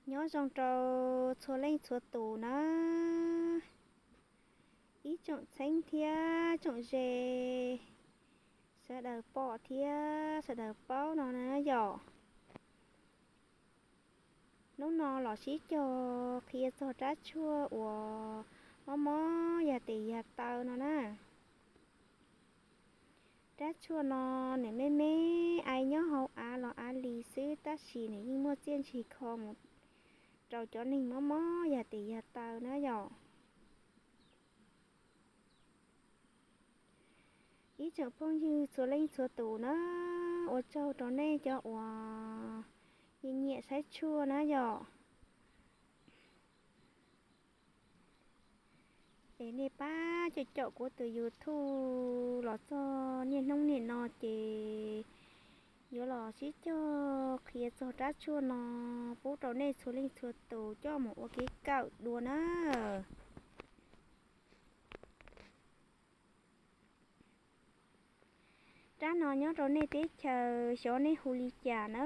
Nyob zoo rau txhua leej txhua tus na, ib tsoom txheeb thiab tsoom ze, sawv daws pom thiab sawv daws paub no na yom. Hnub no los sib cog qhia txog rab tshuaj uas mob mob yag tes yag taw no na. Rab tshuaj no nws me me, ai nyob hauv av los av li xwb, tab sis nws yeej muaj txiaj ntsig kho mus rau cov neeg mob mob yag tes yag taw na yom. Ib tsoom phooj ywg txhua leej txhua tus na, ua tsaug rau nej cov uas nyiam nyiam saib tshuaj na yom. Es nej pab caum caum kuv tus YouTube los txog niaj hnub niaj no ces yuav los sib cog qhia txog rab tshuaj no pub rau nej txhua leej txhua tus coj mus ua kev kawm dua na. Rab no nyob rau nej teb chaws xyov nej hu li cas na,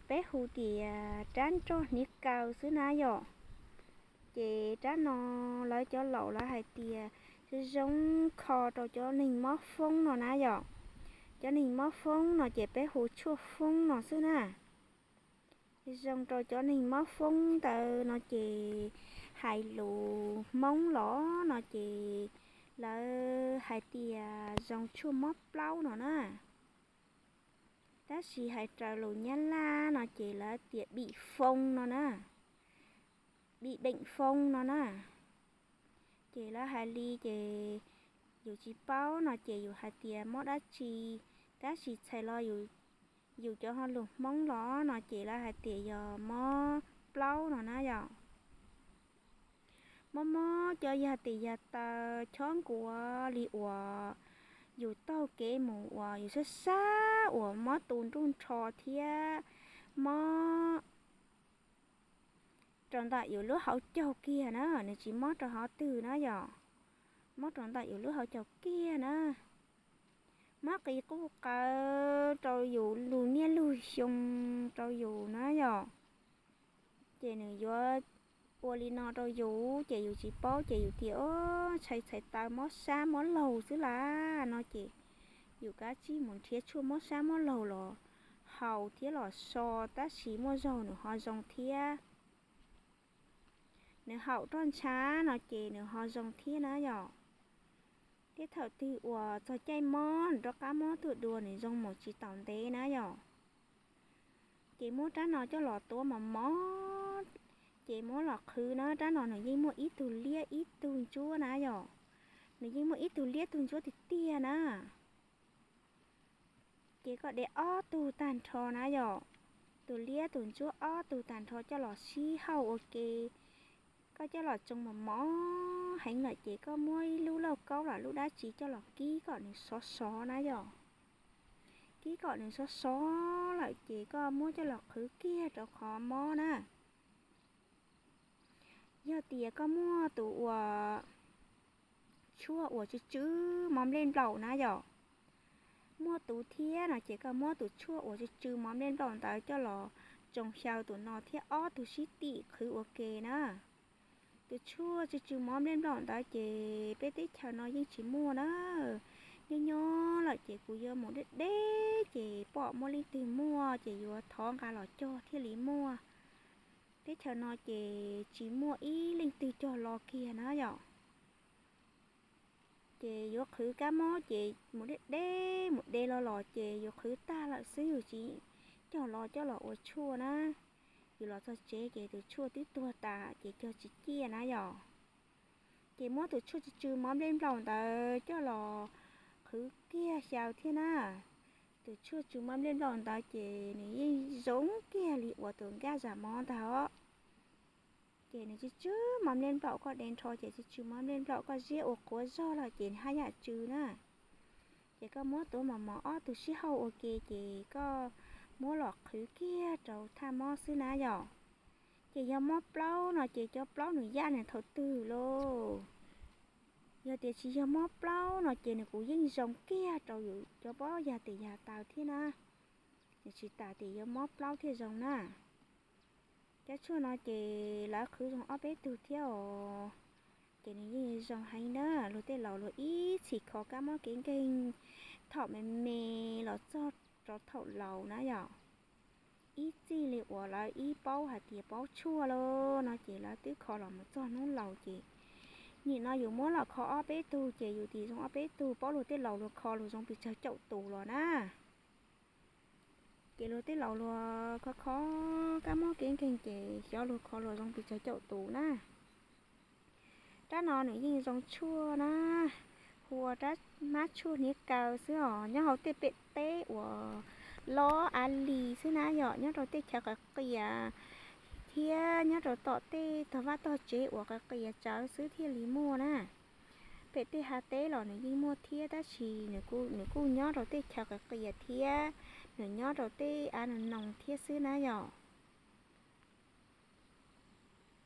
peb hu tias rab nroj hniav kaw xwb na yom. Ces rab no lawv cov laus lawv hais tias zoo zoo kho rau cov neeg mob foob no na yom. Cov neeg mob foob no ces peb hu tshuaj foob no xwb na. Zoo rau cov neeg mob foob ntawd no ces hais lus Hmoob los no ces lawv hais tias zoo tshuaj mob plaub no na. Tab sis hais raws lus Nyab Laj no ces lawv tias bị phong no na, bị bệnh phong no na. Ces lawv hais li ces yus tsis paub no ces yus hais tias mob dab tsi, tab sis txhais los yus cov ho lus Hmoob los no ces lawv hais tias yog mob plaub no na yom. Mob mob cov yag tes yag taw chob nkuav li uas yus taug kev mus uas yus sab sab uas mob tu nruj nrho thiab mob rau ntawm yus lub hauv caug kiag na, nws tsis mob rau qhov twg na yom. Mob rau ntawm yus lub hauv caug kiag na. Mob qis quj qawv rau yus lug niaj lug xyoo rau yus na yom. Ces nws yuav ua li no rau yus ces yus tsis paub ces yus tias o, txhais txhais taw mob sab mob laug xwb las no ces yus kav tsij mus nrhiav tshuaj mob sab mob laug los haus thiab los so, tab sis muaj zaug nws ho zoo thiab. Nws haum roj ntsha no ces nws ho zoo thiab na yom. Tej thaum twg uas txog caij mob nws rov qab mob tuaj dua nws zoo mus tsis taus ntev na yom. Ces muab rab no coj los tuav mos mos, ces muab los qhwv na, rab no nws yeej muaj ib tug liab ib tug ntsuab na yom. Nws yeej muaj ib tug liab tug ntsuab tiag tiag na. Ces koj de ob tug tag nrho na yom, tus liab tus ntsuab ob tug tag nrho coj los sib hauj ua ke. Koj coj los tsoo mos mos heev lawm ces koj muab ib lub lauj kaub los lub dab tsi coj los kib kom nws sov sov na yom. Kib kom nws sov sov lawm ces koj muab coj los qhwv kiag rau qhov mob na. Yog tias koj muaj tus uas tshuaj uas tsw tsw mov nplej nplaum na yom, muaj tus thiab no ces koj muab tus tshuaj uas tsw tsw mov nplej nplaum ntawd coj los tsoo xyaw tus no thiab ob tug sib tim qhwv ua ke na. Tus tshuaj tsw tsw mov nplej nplaum ntawd ces peb teb chaws no yeej tsis muaj na. Nyob nyob lawm ces kuv yuav mus deb deb ces pom muaj leej twg muaj ces yuav thov nqa los cog thiaj li muaj. Teb chaws no ces tsis muaj ib leej twg cog los kiag na yom. Ces yuav qhwv kab mob ces mus deb deb mus de los los ces yus qhwv tag lawm xwb yus tsis cog los coj los ua tshuaj na. Yus los txog tsev ces tus tshuaj twb tuag tas ces cog tsis ciaj na yom. Ces muab tus tshuaj tsw tsw mov nplej nplaum ntawd coj los qhwv kiag xyaw thiab na. Tus tshuaj tsw mov nplej nplaum ntawd ces nws yeej zoo kiag li uas tus nkaj zam mov ntag os. Ces nws tsw tsw mov nplej nplaum, koj de nrho ces tsw tsw mov nplej nplaum, koj ziab ua quav zog lawm ces nws haj yam tsw na. Ces koj muab tuav mos mos ob tug sib hauj ua ke ces koj muab los qhwv kiag rau thaj mob xwb na yom. Ces yog mob plaub no ces cov plaub nws yaj nws thaum twg lauj? Yog tias tsis yog mob plaub no ces nws kuj yeej zoo kiag rau yus cov pob yag tes yag taw thiab na. Nws tsis tas tias yuav mob plaub thiaj zoo na. Cov tshuaj no ces lawv qhwv zoo ob peb tug thiab os. Ces nws yeej zoo heev na, luag tej laus luag ib txhis kho kab mob kev nkeeg thaum me me los txog rau thaum laus na yom. Ib txij li uas lawv ib paub hais tias paub tshuaj lauj no ces lawv twb kho los mus txog hnub laus ces nim no yus muab los kho ob peb tug ces yus tias zoo ob peb tug, paub luag tej laus luag kho luag zoo pes tsawg caum tus los na. Ces luag tej laus luag kho kho kab mob kev nkeeg ces xyov luag kho luag zoo pes tsawg caum tus na. Rab no nws yeej zoo tshuaj na, hu ua rab mab tshuaj hniav kaw xwb os, nyob hauv tej pem teb uas lob av lis xwb na yom, nyob rau tej chaw qias qias thiab nyob rau tom tej tog vaj tog tsev uas qias qias tsawv xwb thiaj li muaj na. Pem tej hav teb los nws yeej muaj thiab tab sis nws kuj nyob rau tej chaw qias qias thiab nws nyob rau tej av noog noog thiab xwb na yom.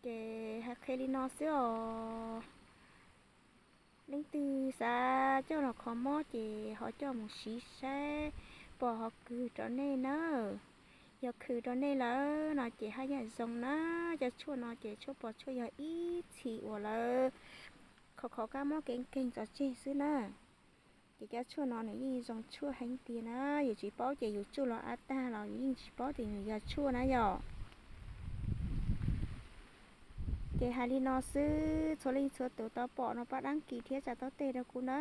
Ces hais qhia li no xwb os, leej twg xav coj los kho mob ces ho coj mus siv saib puas ho khwm rau nej nawb. Yog khwm rau nej lawm no ces haj yam zoo na. Cov tshuaj no ces tshuaj pos tshuaj yog ib txhis uas lawv kho kho kab mob kev nkeeg tso tseg xwb na. Ces cov tshuaj no nws yeej zoo tshuaj heev tiag na, yus tsis paub ces yus tsuj los av tag los yus yeej tsis paub tias nws yog tshuaj na yom. Ces hais li no xwb, txhua leej txhua tus tau pom no pab dab kis thiab tsa taub teg rau kuv na.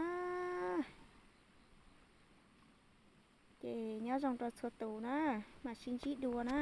Ces nyob zoo rau txhua tus na, mam sib ntsib dua na.